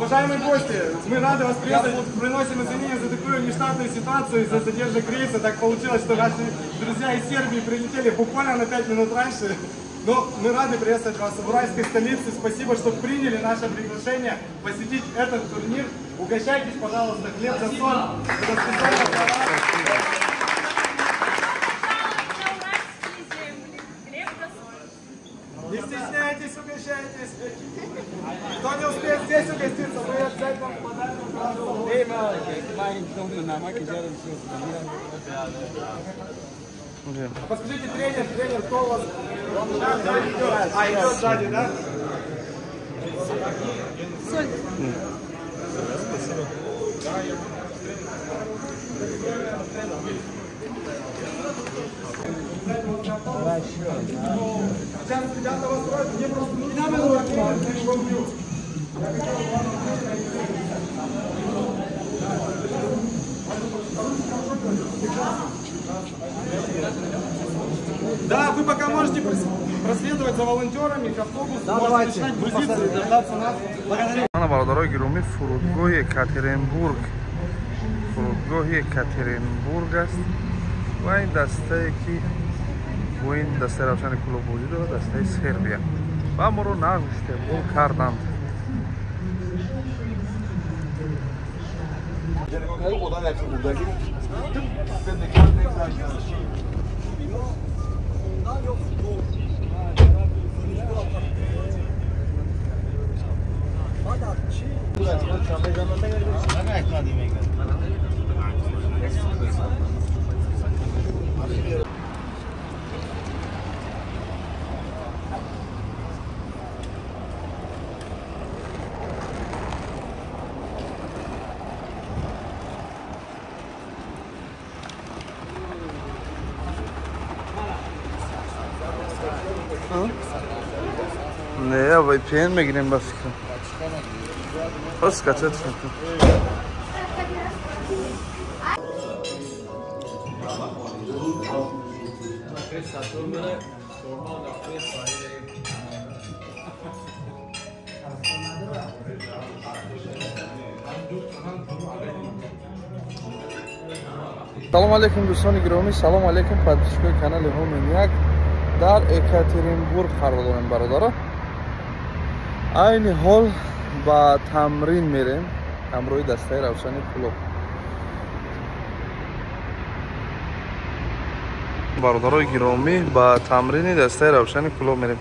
Уважаемые гости, мы рады вас приветствовать. Приносим извинения за такую нештатную ситуацию, из-за задержек рейса. Так получилось, что наши друзья из Сербии прилетели буквально на 5 минут раньше. Но мы рады приветствовать вас в уральской столице. Спасибо, что приняли наше приглашение посетить этот турнир. Угощайтесь, пожалуйста, хлеб да соль. Это специально для вас. Не стесняйтесь, угощайтесь. Кто не успеет здесь угоститься, мы обязательно подарим вам. А подскажите, тренер, кто у вас? А, идет сзади, да? Соль. Спасибо. Сейчас ребята вас просят, мне просто не надо было, я его убью. Я хотел вам. Да, вы пока можете проследовать за волонтерами к автобусу, да, можете начинать грузиться и дождаться нас. Благодарю. Мана бародарои гиромӣ, фурудгоҳи Екатеринбург. Фурудгоҳи Екатеринбург аст ва ин дастае ки бо ин дастаи Равшани Кӯлоб бозӣ дорад, дастаи Сербия. Ва моро нағз истиқбол карданд. Не, VPN мегирем ба фикрам. Ҳоз скачать мекунам. Салом алейкум дӯстони гиромӣ, салом алейкум подписчикои канали Ҳомин як. Дар Екатеринбург қарор дорем бародаро. Айни ҳол ба тамрин мерем ҳамроҳи дастаи Равшани Кӯлоб. Бародарои гиромӣ, ба тамрини дастаи Равшани Кӯлоб мерем.